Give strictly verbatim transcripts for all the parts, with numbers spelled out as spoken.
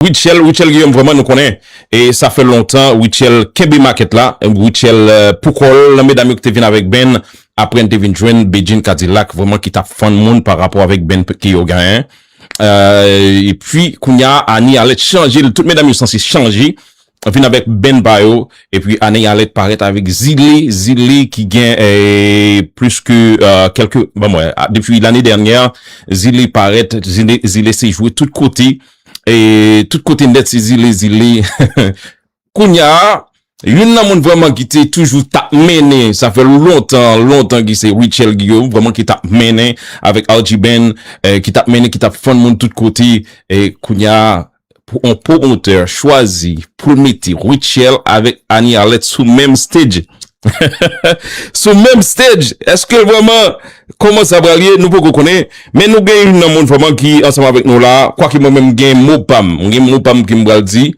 Rutshelle, Rutshelle Guillaume, vrèman, nou konnen, e sa fè lontan, Rutshelle kenbe makèt la, Rutshelle, euh, pou kò l, medam yo ki te vin avèk Ben, apre n te vin jwenn Bedjine Cadillac, vrèman, ki t ap fann moun pa rapò avèk Ben ke yo genyen. Euh, epi, kounye a, Annie Arlette chanje l, tout medam yo sanse chanje, vin avèk Ben pa yo, epi Annie Arlette parèt avèk Zile, Zile ki gen, eh, plis ke, euh, kèlke, ban mwen, depi lane dènyè, Zile parèt, Zile, Zile se jwe tout kote, e tout kote nèt se Zile, Zile. Kounye a, youn nan moun vrèman ki te toujou t ap mennen, sa fè lontan, lontan ki se Rutshelle Guillaume, vrèman ki t ap mennen avèk Archie Ben, eh, ki t ap mennen, ki t ap fann moun tout kote, e kounye a, pou on pwomotè chwazi pou l mete Rutshelle avèk Annie Arlette sou menm stage. Sou menm stage. Èske vrèman, kòman sa pral ye? Nou poko konnen. Men nou gen youn nan moun vrèman ki ansanm avèk nou la. Kwake mwen menm, m gen mo pa m. M gen mo pa m ke m pral di.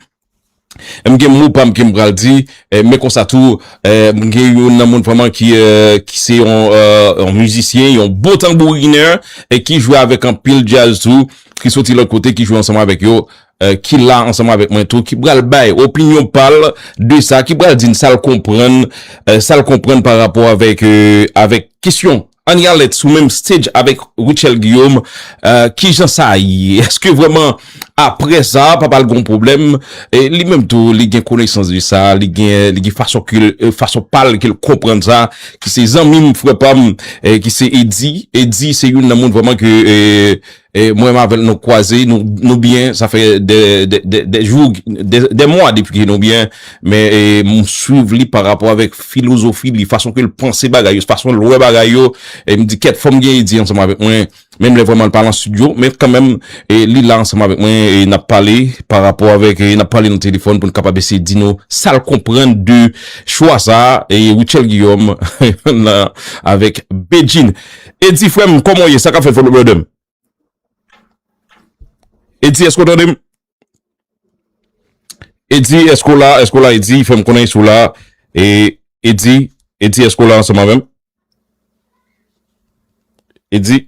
M gen mo pa m ke m pral di. Eh, men konsa tou, eh, m gen youn nan moun vrèman ki, eh, ki se yon, eh, yon mizisyen, yon bon tanbourinè, e ki jwe avèk anpil djaz tou, ki soti lòt kote, ki jwe ansanm avèk yo, eh, ki la ansanm avèk mwen tou, ki pral bay opinyon pa l de sa, ki pral di n sa l konprann, eh, sa l konprann pa rapò avèk, eh, avèk kesyon Annie Arlette sou menm stage avèk Rutshelle Guillaume, eh, kijan sa ye? Èske vrèman, apre sa, pa pral gon pwoblèm? E li menm tou, li gen konesans de sa, li gen, li gen fason ke l, eh, fason pa l ke l konprann sa, ki se zanmi m, frè pa m, eh, ki se Eddy. Eddy se youn nan moun vrèman ke, eh, eh, mwen menm avè l nou kwaze, nou, nou byen, sa fè de, de, de, de jou, de, de mwa depi ke nou byen, men, eh, m swiv li pa rapò avèk filozofi li, fason ke l panse bagay yo, fason l wè bagay yo, e m di, kèt, fò m gen Eddy ansanm avèk mwen, menm lè vrèman l pa nan estidyo, men kanmenm, e li la ansanm avèk mwen, e n ap pale pa rapò avèk, e n ap pale nan telefòn pou n kapab eseye di nou sa l konprann de chwa sa, e Rutshelle Guillaume nan, avèk Bedjine. Eddy, frè m, kòman w ye? Sa k ap fèt, frè m, brother m? Eddy, èske w tande m? Eddy, èske w la? Èske w la, Eddy? Fè m konnen si w la. E, Eddy, Eddy, èske w la ansanm avè m? Eddy?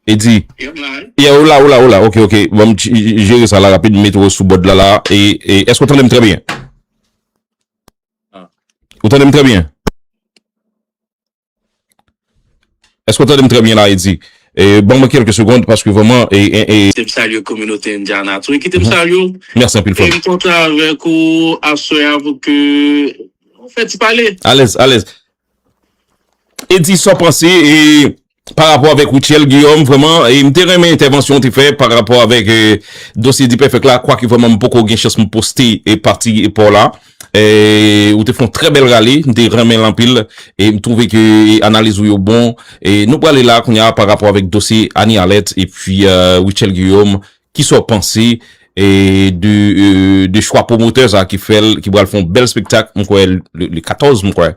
Eddy? Yeah, w la, w la, w la. Ok, ok. Ban m j-, j-, jere sa la rapid, m mete w sou bòd la, la. E, e, èske w tande m trè byen? Ou tande m trè byen? Èske w tande m trè byen la, Eddy? E, ban mwen kèlke segonn, paske vrèman, e, e, e, Kite m salye kominote Indiana tou. Kite m salye w. Mèsi anpil, frè m. E m kontan avèk ou aswè a pou ke nou fè ti pale. Alèz, alèz. Eddy, sa w panse, e, pa rapò avèk Rutshelle Guillaume, vrèman, e, m te renmen entèvansyon w te fè pa rapò avèk, e, dosye D-Perfect la, kwake vrèman m poko gen chans m poste, e, pati pa w la. E, ou te fè yon trè bèl rale, m te renmen l anpil, e m twouve ke, e, analiz ou yo bon. E nou prale la kounye a pa rapò avèk dosye Annie Arlette epi, e, Rutshelle Guillaume, kisa w panse, e, de, e, de chwa pwomotè sa ki fè l, ki pral fè yon bèl spektak, m kwè, le, le katòz, m kwè.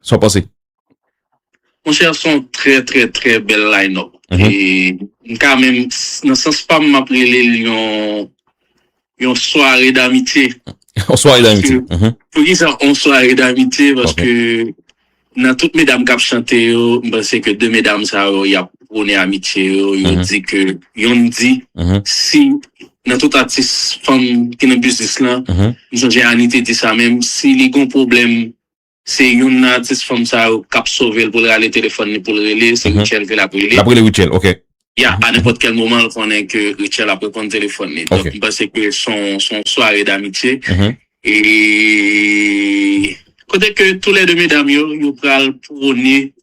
Sa w panse? Monchè, se yon trè, trè, trè bèl line-up. E m ka menm, nan sans pa m, m ap rele l yon, yon sware damitye. Yon sware damitye. Paske, poukisa yon sware damitye? Paske nan tout medam k ap chante yo, m panse ke de medam sa yo, y ap pwone amitye yo, yo di ke, yonn di, si, nan tout atis fanm ki nan biznis lan, m sonje Annie te di sa menm, si li gon pwoblèm, se youn nan atis fanm sa yo k ap sove l pou l rale telefòn li pou l rele, se Rutshelle ke l ap rele. L ap rele Rutshelle, ok. Ya, a nenpòt kèl moman, l konnen ke Rutshelle ap reponn telefòn li. Donk, m panse ke se yon, se yon sware damitye. E kote ke toulède medam yo, yo pral pwone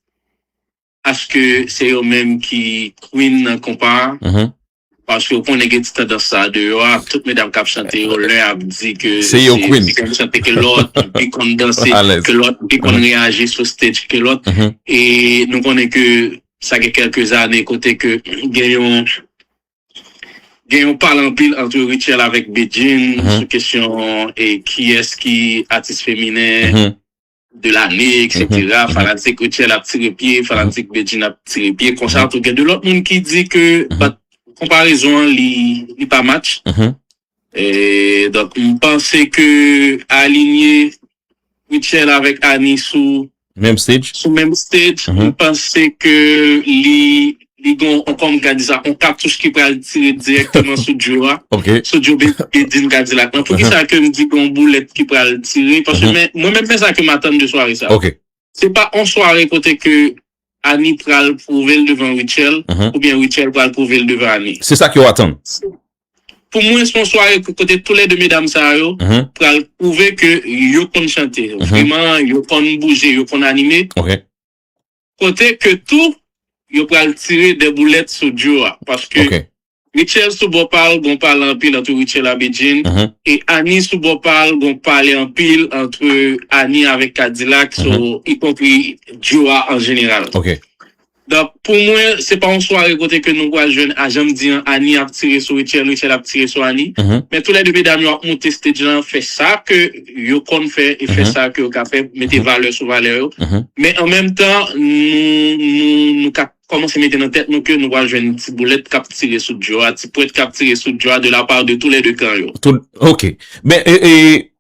aske se yo menm ki queen nan konpa a. Paske ou konnen gen ti tandans sa deyò a, tout medam k ap chante yo, len ap di ke se yo queen. Se yo queen. Chante ke lòt, pi konn danse ke lòt, pi konn reyaji sou stage ke lòt. E nou konnen ke sa gen kèlke zane kote ke gen yon, gen yon pale anpil ant Rutshelle avèk Bedjine sou kesyon e kiyès ki atis feminen de lane, et cetera. Fanatik Rutshelle ap tire pye, fanatik Bedjine ap tire pye. Konsa tou, gen de lòt moun ki di ke, but, konparezon an, li, li pa match. E, donk, m panse ke alinye Rutshelle avèk Annie sou menm stage, sou menm stage, m panse ke li li gen yon, kòm ka di sa, yon katouch ki pral tire dirèkteman sou Joe a. Sou Joe Be- Bedin Cadillac lan. Poukisa ke m di gen yon boulèt ki pral tire? Paske men, mwen menm, men sa ke m atann de sware sa. Se pa yon sware kote ke Annie pral pwouve l devan Rutshelle, oubyen Rutshelle pral pwouve l devan Annie. Se sa ke w atann. Pou mwen, se yon sware kote tou lè de medam sa yo pral pwouve ke yo konn chante. Vreman, yo konn bouje, yo konn anime. Kote ke tou, yo pral tire de boulèt sou Joe a. Paske Rutshelle sou bò pa l, gon pale anpil ant Rutshelle a Bedjine. E Annie sou bò pa l, gon pale anpil ant Annie avèk Cadillac, so, ikonpri Joe a an jeneral. Donk, pou mwen, se pa yon sware kote ke nou pral jwenn, a jan m di an, Annie ap tire sou Rutshelle, Rutshelle ap tire sou Annie. Men tou lè de medam yo ap monte stage lan, fè sa ke yo konn fè e fè sa ke yo ka fè, mete valè sou valè yo. Men an menm tan, nou, nou, nou ka kòmanse mete nan tèt nou ke nou pral jwenn ti boulèt k ap tire sou Joe a, ti pwent k ap tire sou Joe a de la part de tous les deux camps yo. Tout, ok. Men, e, e,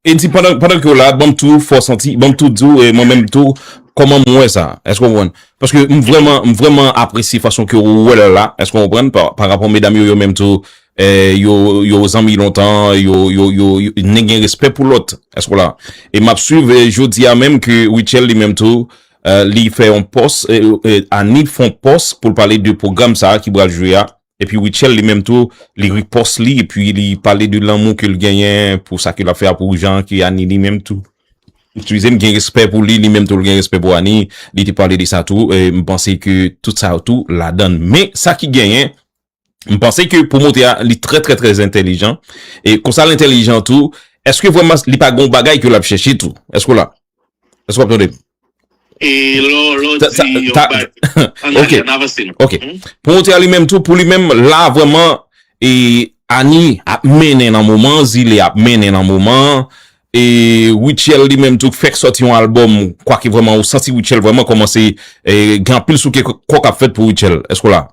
e di pandan, pandan ke w la, ban m tou fè w santi, ban m tou di w, e mwen menm tou, kòman m wè sa. Èske w konprann? Paske m vrèman, m vrèman apresye fason ke w wè l la. Èske w konprann? Pa, pa rapò medam yo, yo menm tou, e, yo, yo zanmi lontan, yo, yo, yo, yo, n gen respè pou lòt. Èske w la? E m ap swiv, e, jodi a menm ke Rutshelle li menm tou, e, li fè yon pòs, e, e, Annie fè yon pòs pou l pale de pwogram sa a ki pral jwe a. Epi Rutshelle li menm tou, li ripòs li, epi li pale de lanmou ke l genyen pou sa ke l ap fè a pou jan ke Annie li menm tou. Eskize m, gen respè pou li, li menm tou l gen respè pou Annie, li te pale de sa tou, e m panse ke tout sa yo tou ladan l. Men sa ki genyen, m panse ke pwomotè a, li trè, trè, trè entèlijan. E konsa l entèlijan tou, èske vrèman li pa gen yon bagay ke l ap chèche tou? Èske w la? Èske w ap tande m? E lò, lò Ta- ta- di yon ta- bagay. Ann ale, ann avanse non. Ok. Pwomotè a li menm tou, pou li menm, la vrèman, e Annie ap mennen nan moman, Zile ap mennen nan moman, e Rutshelle li menm tou fèk sòti yon albòm, kwake vrèman, ou santi Rutshelle vrèman kòmanse, e, gen anpil souke kò k ap fèt pou Rutshelle. Èske w la?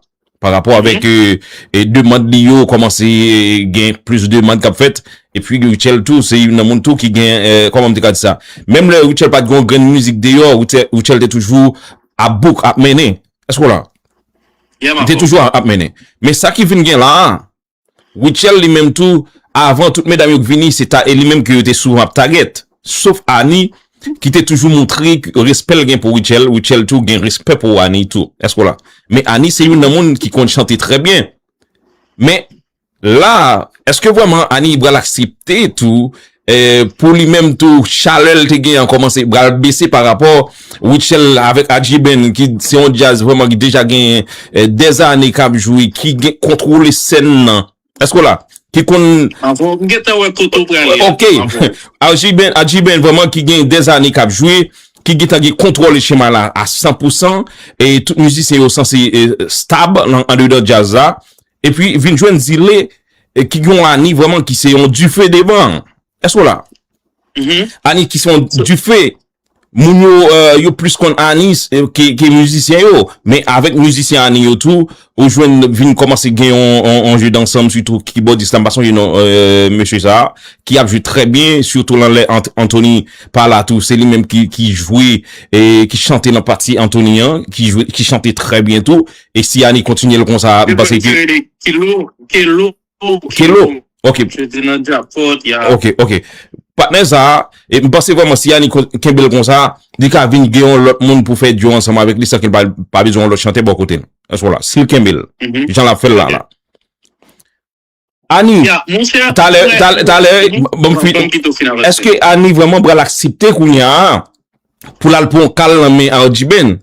Pa rapò avèk, e, e, demann li yo kòmanse, e, gen plis demann k ap fèt. Epi Rutshelle tou, se youn nan moun tou ki gen, e, kòman m te ka di sa? Menm lè Rutshelle pa t gen yon grenn mizik deyò, Rutshelle, Rutshelle te toujou ap bouk, ap mennen. Èske w la? Li te toujou ap, ap mennen. Men sa ki vin gen la a, Rutshelle li menm tou, avan tout medam yo k vini, se ta, e li menm ke yo te souvan ap tagèt. Sof Annie, ki te toujou montre respè l gen pou Rutshelle, Rutshelle tou gen respè pou Annie tou. Èske w la? Men Annie se youn nan moun ki konn chante trè byen. Men la, èske vrèman Annie pral aksepte tou, e, pou li menm tou, chalè l te gen an kòmanse pral bese pa rapò Rutshelle avèk Adjiben, ki se yon djaz vrèman ki deja gen, e, dèzane k ap jwe, ki gen kontwole sèn nan. Èske w la? Ki konn Avò, m gentan wè kote w prale a. Ok. Avò. Adjiben, Adjiben vrèman ki gen dèzane k ap jwe, ki gentan gen kontwòl chema la a san pou san, e tout mizisyen yo sanse, e, stab nan, andedan djaz la. Epi vin jwenn Zile, e, ki gen yon Annie vrèman ki se yon dife devan. Èske w la? Annie ki se yon dife. Moun yo, e, yo plis konn Annie, e, ke, ke mizisyen yo. Men avèk mizisyen Annie yo tou, ou jwenn vin kòmanse gen yon, yon, yon jeu d'ensemble, sitou kibòdis la, m pa sonje non, e, mesye sa a, ki ap jwe trè byen, sitou lan lè Ant- Anthony pa la tou, se li menm ki, ki jwe, e, ki chante nan pati Anthony an, ki jwe, ki chante trè byen tou. E si Annie kontinye l konsa, m panse ke Kelo, Kelo, Kelo. Ok. Jodi nan djapòt, ya. Ok, ok. Patnè sa a, e m panse vrèman si Annie kon- kenbe l konsa, li ka vin gen yon lòt moun pou fè duo ansanm avèk li san ke l pa, pa bezwen yon lòt chantè bò kote l. Èske w la? Si l kenbe l, jan l ap fè l la, la. Annie, talè, talè, talè, ban m fini. Èske Annie vrèman pral aksepte kounye a pou l al pran yon kal nan men Adjiben?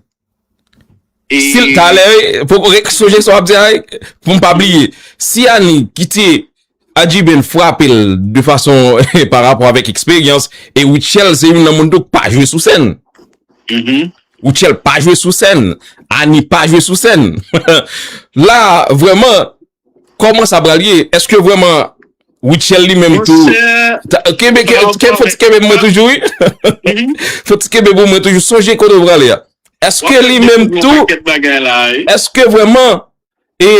Si l talè, pou, pou, sonje sa w ap di a, pou m pa bliye. Si Annie kite Adjiben frape l de fason pa rapò avèk eksperyans, e Rutshelle se youn nan moun tou k pa jwe sou sèn. Rutshelle pa jwe sou sèn. Annie pa jwe sou sèn. La, vrèman, kòman sa pral ye? Èske vrèman Rutshelle li menm tou? Kenbe, ke- ke- fò ti kenbe pou mwen toujou, wi. Fò ti kenbe pou mwen toujou. Sonje kote w prale a. Èske li menm tou? Èske vrèman, e,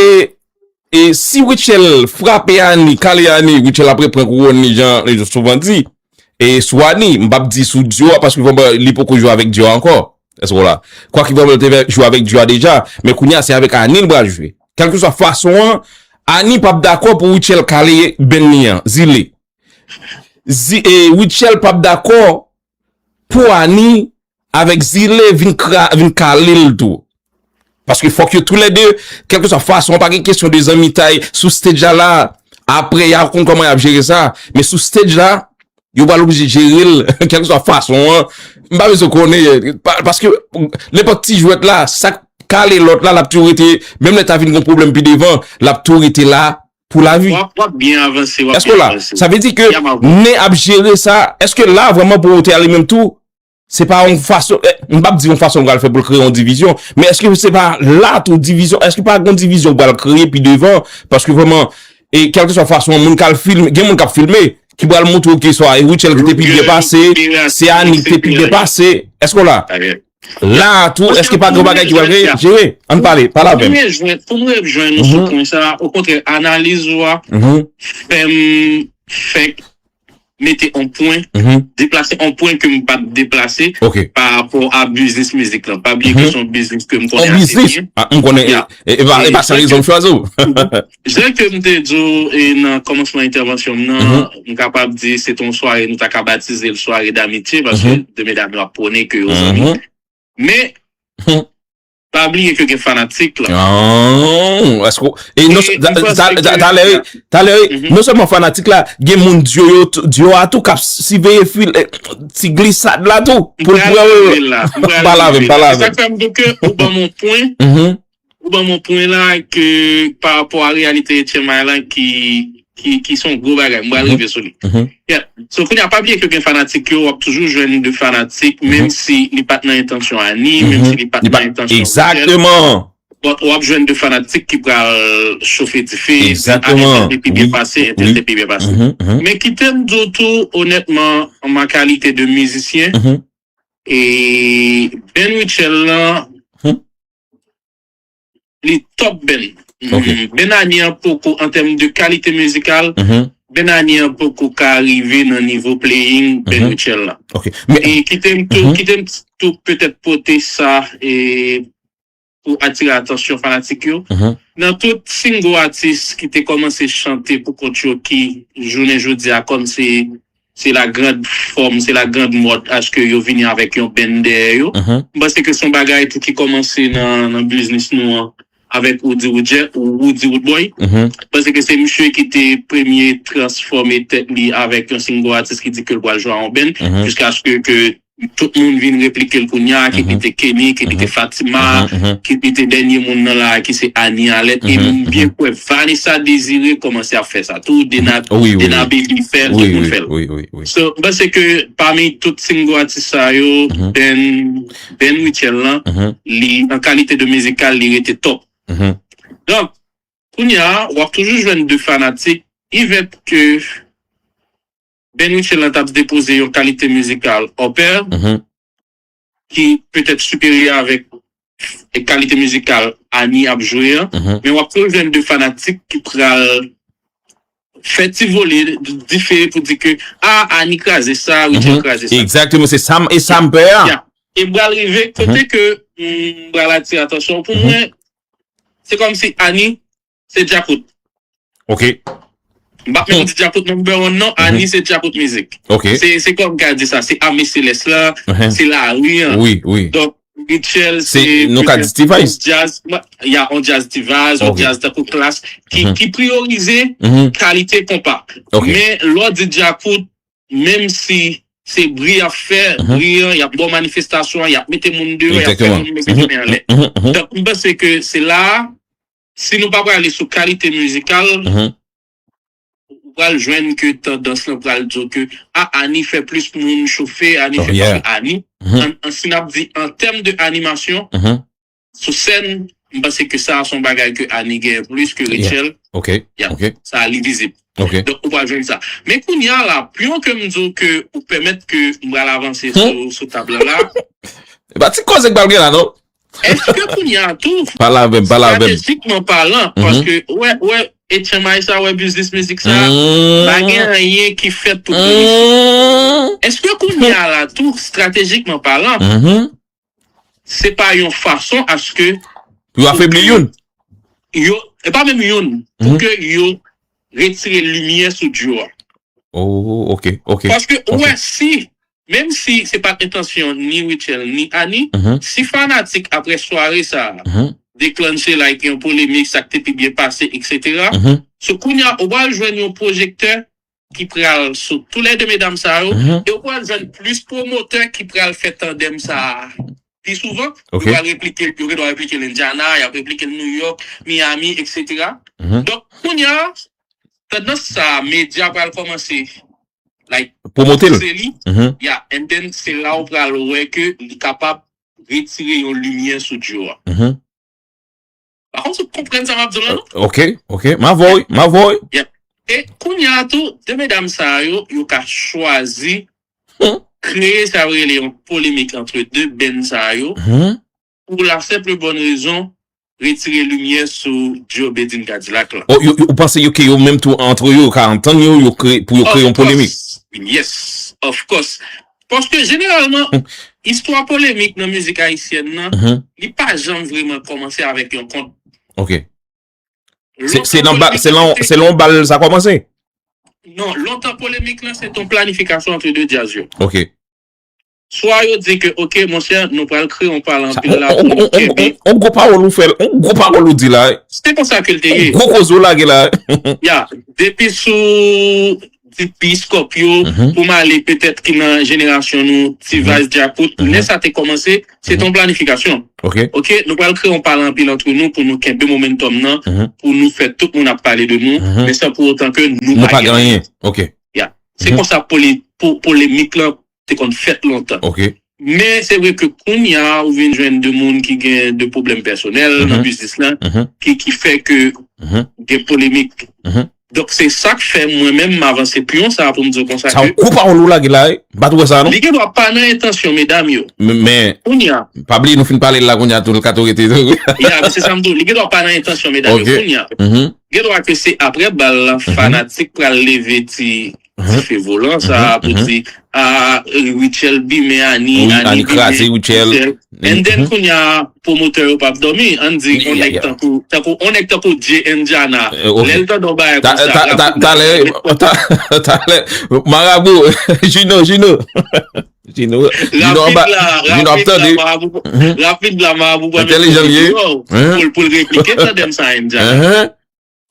e si Rutshelle frape Annie, kale Annie, Rutshelle ap reprann kouwòn li jan li souvan di? E sou Annie, m p ap di sou duo a, paske vrèman li poko jwe avèk duo a ankò. Èske w la? Kwaki vrèman l te fè jwe avèk Djo a deja, men kounye a se avèk Annie l pral jwe. Kèlkeswa fason an, Annie p ap dakò pou Rutshelle kale band li an, Zile. Zi, e, Rutshelle p ap dakò pou Annie avèk Zile vin, kra, vin kale l tou. Paske fòk yo toulède, kèlkeswa fason, pa gen kesyon de zanmitay sou stage la la. Apre, y a konn kòman y ap jere sa. Men sou stage la, yo pral oblije jere l, kèlkeswa fason an. M pa bezwen konnen, pa, paske nenpòt ti jwèt la, sa k kale lòt la, l ap toujou rete, menm lè ta vin gon pwoblèm pi devan, l ap toujou rete la pou lavi. W ap, w ap byen avanse, w ap Èske w byen la? Avanse. Sa vle di ke Ya, m ap nen ap jere sa, èske la vrèman pou wote a li menm tou, se pa yon fason, eh, m p ap di yon fason pral fè pou l kreye yon divizyon, men èske se pa la tou divizyon, èske pa yon divizyon pral kreye pi devan, paske vrèman, e kèlkeswa fason, moun k al filme, gen moun k ap filme, ki pral montre w ke swa e Rutshelle ki te pi byen pase, se Annie ki te pi byen pase, èske w la? La tou, èske pa gen bagay ki pral jere? Ann pale, pale avè m. Pou m rejwenn, pou m rejwenn nou sou pwen sa, okontrè, analiz ou a fè m fè mete on pwen, deplase on pwen ke m pa t deplase pa rapò a biznis mizik lan. Pa bliye ke se on biznis ke m konnen ase byen. Ah, m konnen, e, e, e pa, e pa san rezon m chwazi w. Jan ke m te di w, e, nan kòmansman entèvansyon m nan, m kapab di se te yon sware, nou ta ka batize l sware damitye, paske de medam yo ap pwone ke yo zanmi. Men, pa bliye ke gen fanatik lan. Oh, èske w, e non, E, ta, m panse ta, ta, ke talè, talè, non sèlman fanatik la, gen moun Djo yo, Djo a tou k ap siveye fil, eh, ti glisad la tou, pou l pran yo. M pral rive la, m pral rive la. Pale avè m, pale avè m. Se sa k fè m di w ke ou ban m yon pwen, ou ban m yon pwen la ke pa rapò a reyalite H M I lan ki, ki, ki se yon gwo bagay. M pral rive sou li. Yeah. So, kounye a, pa bliye ke gen fanatik yo, w ap toujou jwenn de fanatik, menm si li pa t nan entansyon Annie, menm si li pa t nan entansyon Rutshelle. Egzakteman. But w ap jwenn de fanatik ki pral chofe dife, di, "Ah, entèl te pi byen pase, entèl te pi byen pase." Men kite m di w tou, onètman, an ma kalite de mizisyen, e band Rutshelle lan, li top band. Band Annie an poko, an tèm de kalite mizikal, band Annie an poko ka rive nan nivo playing band Rutshelle la. E kite m tou, kite m tou petèt pote sa, e, pou atire atansyon fanatik yo. Nan tout single atis ki te kòmanse chante pou kont yo ki, jounen jodi a, kòm se se la grand forme, se la grand mode, aske yo vini avèk yon band dèyè yo. M panse ke se yon bagay tou ki kòmanse nan, nan biznis nou an, avèk Roody Roodjè, ou Roody Roodboy. M panse ke se misye ki te premye transfòme tèt li avèk yon single atis ki di ke l pral jwe a yon band, jiskaske ke tout moun vin replike l kounye a, kit li te Kenny, kit li te Fatima, kit li te dènye moun nan la, ki se Annie Alerte. E m byen kwè Vanessa Désiré kòmanse ap fè sa tou, Dena, Dena Baby fè l, tout moun fè l. So, m panse ke pami tout single atis sa yo, band, band Rutshelle lan, li, an kalite de mizikal, li rete top. Donk, kounye a, w ap toujou jwenn de fanatik, even ke band Rutshelle lan t ap depoze yon kalite mizikal upper, ki petèt siperyè avèk kalite mizikal Annie ap jwe an, men w ap toujou jwenn de fanatik ki pral fè ti vole dife pou di ke, "Ah, Annie kraze sa, Rutshelle kraze sa." Egzakteman, se sa m, e sa m pè a. E pral rive kote ke, m pral atire atansyon pou mwen, se kòmsi Annie se djakout. M p ap menm di djakout number one non, Annie se djakout mizik. Se, se kòm m ka di sa, se ame selès la, se lari an. Donk, Rutshelle se, nou ka di petèt T-Vice. Yon djaz, ya, yon djaz T-Vice, yon djaz tankou Klass, ki, ki priyorize kalite konpa. Men lè w di djakout, menm si se bri y ap fè, bri an, y ap ba w manifestasyon an, y ap mete moun deyò, y ap fè moun mete men anlè. Donk, m panse ke se la a, si nou pa prale sou kalite mizikal, ou pral jwenn ke tandans lan pral di w ke, "Ah, Annie fè plis moun chofe, Annie fè plis Annie." An, an, si n ap di an tèm de animasyon, sou sèn, m panse ke sa a se yon bagay ke Annie genyen plis ke Rutshelle. Sa a li vizib. Donk, ou pral jwenn sa. Men kounye a la, pyon ke m di w ke ou pèmèt ke m pral avanse sou, sou tab la la. E pa ti koze k pral gen la, non? Èske kounye a tou, pale avè m, pale avè m. Estratejikman palan, paske, wè, wè, H M I sa, wè, biznis mizik sa, pa gen anyen ki fèt pou biznis. Èske kounye a la tou, estratejikman palan, se pa yon fason aske Pou yo afebli youn. Yo, e pa menm youn, pou ke yo retire limyè sou duo a. Oh, ok, ok. Paske ou wè si, menm si se pa entansyon ni Rutshelle ni Annie, si fanatik apre sware sa a deklannche like yon polemik, sa k te pi byen pase, et cetera. So kounye a, ou pral jwenn yon pwojektè ki pral sou toulède medam sa yo, e ou pral jwenn plis pwomotè ki pral fè tandèm sa a pi souvan. Yo pral replike, yo gen dwa replike l Indiana, y ap replike l New York, Miami, et cetera. Donk, kounye a, tandans sa a, medya pral kòmanse like, Pwomote l. pouse li. Yeah, and then se la ou pral wè ke li kapab retire yon limyè sou duo a. Pa konn si w konprann sa m ap di w la, non? Ok, ok. M avè w, m avè w. E kounye a tou, de medam sa yo, yo ka chwazi kreye sa yo rele yon polemik antre de band sa yo, pou la senp bòn rezon, retire limyè sou duo Bedjine Kadilak la. Oh, yo, yo, ou panse yo ke yo menm tou antre yo, yo ka antann yo, yo kreye, pou yo kreye yon polemik? Yes, of course. Paske jeneralman, istwa polemik nan mizik ayisyèn nan, li pa janm vrèman kòmanse avèk yon kont. Ok. Se se nan bal, se nan se nan bal sa kòmanse? Non, lontan polemik lan se ton planifikasyon antre de djaz yo. Ok. Swa yo di ke, ok, monchè, nou pral kreye yon pale anpil la pou nou kenbe. On gwo pawòl ou fè, on gwo pawòl ou di la. Se konsa ke l te ye. Gwo koze w lage la. Ya, depi sou di piskòp yo, pou m ale petèt ki nan jenerasyon nou, T-Vice, Djakout, lè sa te kòmanse, se ton planifikasyon. Ok. Ok, nou pral kreye yon pale anpil antre nou pou nou kenbe momentum nan, pou nou fè tout moun ap pale de nou, men san pou otan ke nou pa gen anyen. Ok. Ya. Se konsa pole- po- polemik lan te konn fèt lontan. Ok. Men se vre ke kounye a ou vin jwenn de moun ki gen de pwoblèm pèsonèl nan biznis lan ki ki fè ke gen polemik. Donk se sa k fè mwen menm m avanse pyon sa pou m di w konsa Sa ou gwo pawòl ou lage la wi. M pa t wè sa non. Li gen dwa pa nan entansyon medam yo. Men kounye a. Pa bliye nou fin pale l la kounye a tou l ka tou rete tou. Ya, men se sa m di w. Li gen dwa pa nan entansyon medam yo kounye a. Gen dwa ke se apre bal la fanatik pral leve ti dife volan sa pou di a Rutshelle bimen Annie, Annie bimen Rutshelle. And then kounye a pwomotè yo p ap dòmi. Ann di on nèg tankou tankou on nèg tankou Jay Indiana. Lè l tande yon bagay konsa. Talè talè marabou Jino Jino Jino Jino ap tande. Rapid la marabou pral pou l replike tandèm sa Indiana.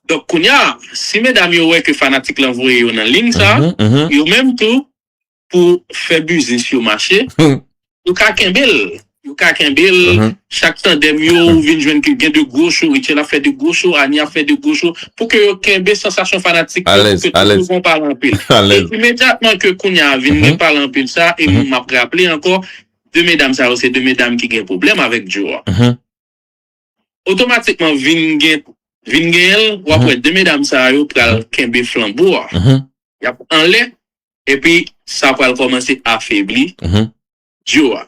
Donk kounye a, si medam yo wè ke fanatik lan voye yo nan liy sa, yo menm tou pou fè biznis yo mache, yo ka kenbe l. Yo ka kenbe l. Chak tandèm yo, ou vin jwenn ke gen de gwo cho, Rutshelle ap fè de gwo cho, Annie ap fè de gwo cho, pou ke yo kenbe sansasyon fanatik yo, pou ke tout moun pale anpil. E imedyatman ke kounye a vin gen pale anpil sa, e m ap raple ankò, de medam sa yo se de medam ki gen pwoblèm avèk duo a. Otomatikman vin gen vin genyen l, w ap wè de medam sa yo pral kenbe flanbo a. Y ap anlè, epi sa pral kòmanse afebli duo a.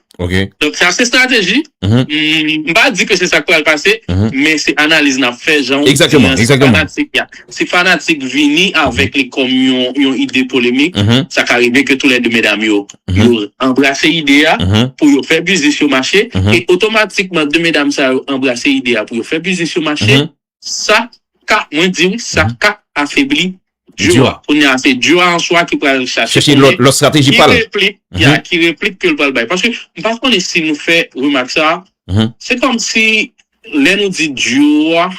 Donk sa se estrateji. M pa di ke se sa k pral pase, men se analiz n ap fè jan ou di an, si fanatik, si fanatik vini avèk li kòm yon, yon ide polemik, sa ka rive ke toulède medam yo, yo anbrase ide a pou yo fè biznis yo mache, e otomatikman de medam sa yo anbrase ide a pou yo fè biznis yo mache, sa ka, mwen di w, sa ka afebli duo a. Kounye a se duo a an swa ki pral chache lòt estrateji pa l. Ya, ki replik ke l pral bay. Paske m pa konnen si nou fè remak sa, se kòmsi lè nou di duo a,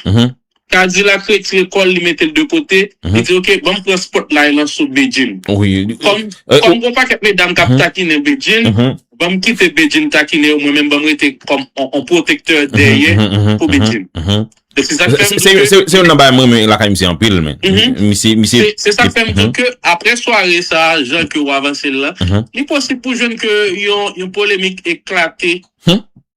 Kadilak retire kò l, li mete l de kote, li di, ok, ban m pran spotlight lan sou Bedjine. Kòm kòm gon pakèt medam k ap takinen Bedjine, ban m kite Bedjine takinen yo, mwen menm ban m rete kòm on pwotektè dèyè pou Bedjine. Donk se sa k fè m di ke. Se youn nan bagay mwen renmen lakay misye anpil men. Misye misye. Se sa k fè m di ke apre sware sa a, jan ke w avanse l la, li posib pou jwenn ke yon yon polemik eklate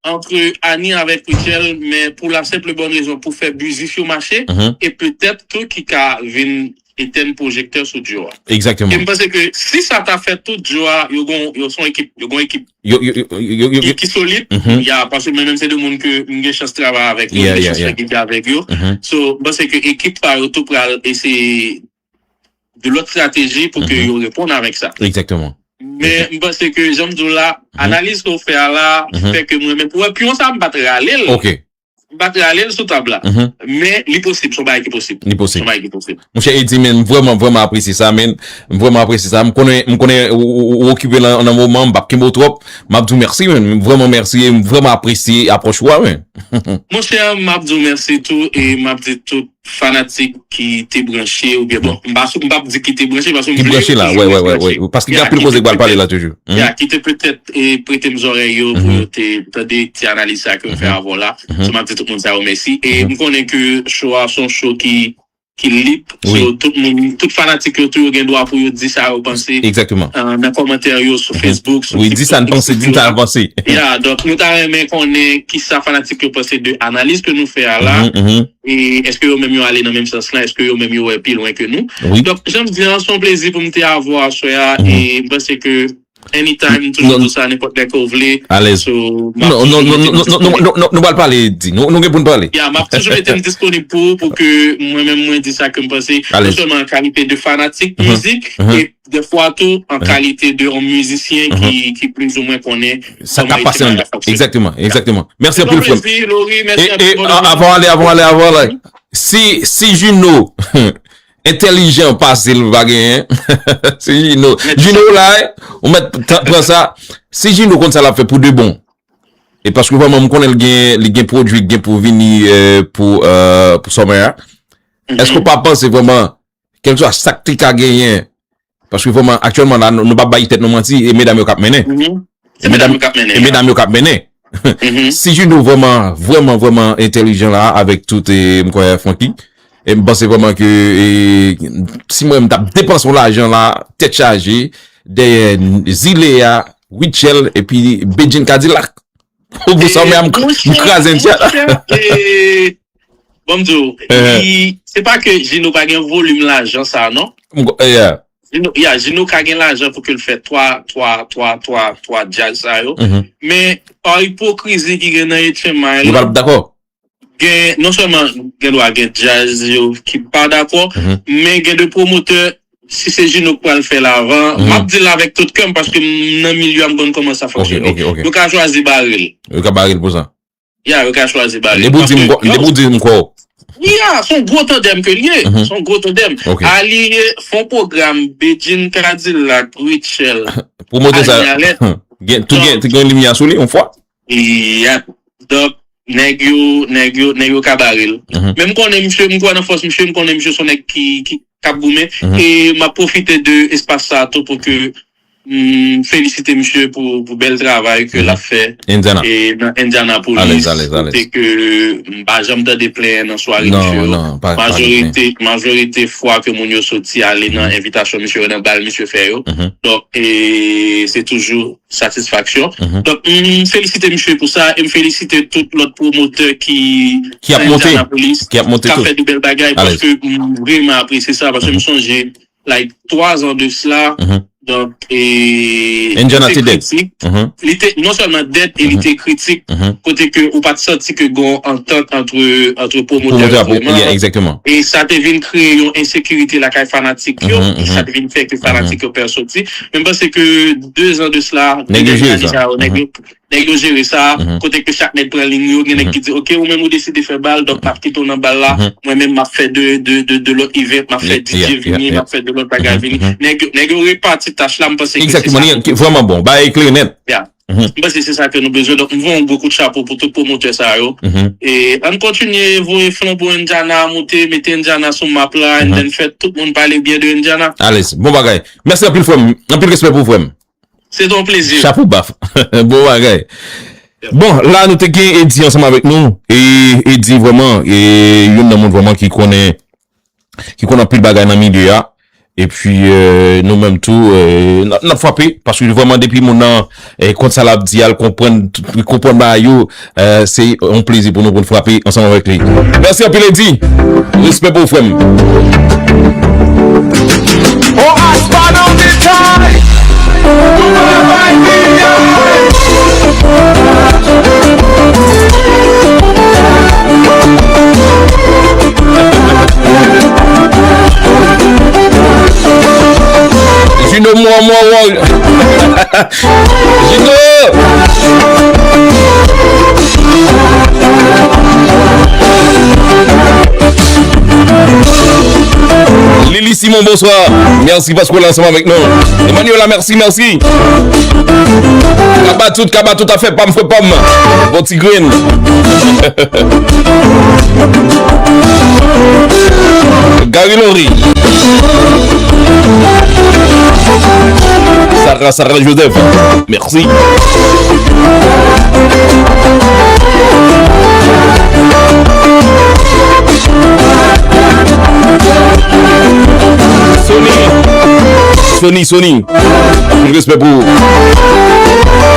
antre Annie avèk Rutshelle, men pou la senp bòn rezon pou fè biznis yo mache, e petèt tou ki ka vin etèn pwojektè sou duo a. Egzakteman. E m panse ke si sa ta fèt tou, duo a, yo gon, yo se yon ekip, yo gon ekip yo yo yo yo yo yo ki solid. Ya, paske mwen menm se de moun ke m gen chans travay avèk yo, m gen chans fè gig avèk yo. So, m panse ke ekip sa yo tou pral eseye de lòt estrateji pou ke yo reponn avèk sa. Egzakteman. Men m panse ke, jan m di w la, analiz ke w fè a la, fè ke mwen menm, ou wè, pyon sa, m pa t rale l. M pa t rale l sou tab la. Men li posib, se yon bagay ki posib. Li posib. Se yon bagay ki posib. Monchè Eddy, men, m vrèman, vrèman apresye sa, men. M vrèman apresye sa. M konnen, m konnen ou, ou, ou okipe nan, nan moman, m p ap kenbe w twòp. M ap di w mèsi, men. M vrèman mèsi, e m vrèman apresye apwòch ou a, men. Monchè, m ap di w mèsi tou, e m ap di tout fanatik ki te branche, oubyen, bon, m pa, m p ap di ki te branche, paske m vle yo te branche, men ki te petèt, e petèt, ya, ki te petèt, e prete m zòrèy yo pou yo te tande ti analiz sa ke m fè avè w la. So, m ap di tout moun sa yo mèsi. E m konnen ke show a se yon show ki, ki lib. So, tout moun, tout fanatik yo tou, yo gen dwa pou yo di sa yo panse, e, nan kòmantè yo sou Facebook, sou TikTok, et cetera. Ya, donk, nou ta renmen konnen kisa fanatik yo panse de analiz ke nou fè a la. E èske yo menm yo ale nan menm sans lan? Èske yo menm yo wè pi lwen ke nou? Donk, jan m di an, se yon plezi pou m te avè w aswè a, e m panse ke anytime, m toujou di w sa, nenpòt lè ke w vle. Alèz. So, m ap toujou mete m disponib. Non, non, non, non, non, nou pral pale, Eddy. Nou, nou gen pou n pale. Ya, m ap toujou mete m disponib pou ou, pou ke mwen menm mwen di sa ke m panse, non sèlman an kalite de fanatik mizik, e dèfwa tou an kalite de yon mizisyen ki, ki plizoumwen konnen sa k ap pase anndan. Egzakteman, egzakteman. Mèsi anpil, frè m. Se yon plezi, Laurie, mèsi anpil, mon ami. E, e, a-, avan w ale, avan w ale, avan w ale. Si, si Juno entèlijan pase l, pa genyen. Si Juno, Juno la, ou mèt pran sa. Si Juno konn sa l ap fè pou de bon. E paske vrèman, m konnen l gen, li gen pwodui ki gen pou vini, e, pou, e, pou summer a. Èske w pa panse vrèman, kèlkeswa sa k te ka genyen, paske vrèman, aktyèlman la, nou, nou p ap bay tèt nou manti, e medam yo k ap mennen. Se medam yo k ap mennen. E medam yo k ap mennen. Si Juno vrèman, vrèman, vrèman entèlijan la, avèk tout, e, m kwè, Francky, e m panse vrèman ke, e, si mwen, m t ap depanse yon lajan la, tèt chaje, dèyè Zile a, Rutshelle, epi Bedjine Cadillac. Pou, pou sa, men, m, m kraze n chat. Bon, m di w, li, se pa ke Juno pa gen volim lajan sa, non. Juno, ya, Juno ka gen lajan pou ke l fè twa, twa, twa, twa, twa djaz sa yo. Men, pa ipokrizi ki gen nan H M I la, gen, non sèlman gen dwa gen djaz yo ki pa dakò, men gen de pwomotè, si se Juno k pral fè l avan, m ap di l avèk tout kè m, paske m nan milye a, m konn kòman sa fonksyone. Nou ka chwazi bare l. Yo ka bare l pou sa. Ya, yo ka chwazi bare l. Depi w di m kwè w. Ya, se yon gwo tandèm ke l ye. Se yon gwo tandèm. Aliye, fè yon pwogram, Bedjine Cadillac, Rutshelle, Annie Alerte. Gen, tout gen, tout gen limyè sou li, yon fwa. Ya. Donk, nèg yo, nèg yo, nèg yo ka bare l. Men m konnen misye, m kwè nan fòs misye, m konnen misye se yon nèg ki, ki, k ap goumen. E m ap pwofite de espas sa a tou pou ke m felisite misye pou, pou bèl travay ke l ap fè, e nan Indianapolis, kote ke m pa janm tande plenyen nan sware misye yo. Majorite, majorite fwa ke moun yo soti ale nan envitasyon misye yo, nan bal misye fè yo. Donk, e se toujou satisfaksyon. Donk, m felisite misye pou sa, e m felisite tout lòt pwomotè ki nan Indianapolis, k ap fè de bèl bagay, paske m vrèman apresye sa, paske m sonje, like, twa zan de sila, donk, e, li te kritik, li te, non sèlman dèd, e li te kritik, kote ke ou pa t santi ke gen yon antant antre, antre pwomotè yo vrèman, e sa te vin kreye yon ensekirite lakay fanatik yo, e sa te vin fè ke fanatik yo pè soti. Men m panse ke de zan de sila, de dènye ane sa yo, nèg yo, nèg yo jere sa, kote ke chak nèg pran liy yo, gen nèg ki di, "Ok, ou menm ou deside fè bal, donk m ap kite w nan bal la, mwen menm m ap fè de, de, de, de lòt event, m ap fè D J vini, m ap fè de lòt bagay vini." Nèg yo, nèg yo repati tach la, m panse ke se sa. Vrèman bon, bagay klè nèt. M panse se sa ke nou bezwen. Donk, m voye yon gwo kout chapo pou tout pwomotè sa yo. E ann kontinye voye flanbo Indiana a moute, mete Indiana sou map la, and then fè tout moun pale byen de Indiana. Alèz, bon bagay. Mèsi anpil, frè m. Anpil respè pou ou, frè m. Se te yon plezi. Chapo baf. Bon bagay. Bon, la nou te gen Eddy ansanm avèk nou. E Eddy vrèman, e youn nan moun vrèman ki konnen, ki konnen anpil bagay nan milye a. Epi, e, nou menm tou, e, n ap, n ap frape, paske vrèman depi moun nan, e, konn sa l ap di a, l konprann, konprann bagay yo, e, se yon plezi pou nou pou n frape ansanm avèk li. Mèsi anpil, Eddy. Respè pou ou, frè m. Mwen, mwen, mwen. Jito! Lili Simon, bonswa. Mèsi paske w la ansanm avèk nou. Emmanuela, mèsi, mèsi. Kaba tout, kaba tout afè pa m, frè pa m. Bon ti grenn. Gary Henry. Sarah, Sarah Joseph. Merci. Sony. Sony, Sony. Anpil respè pou ou.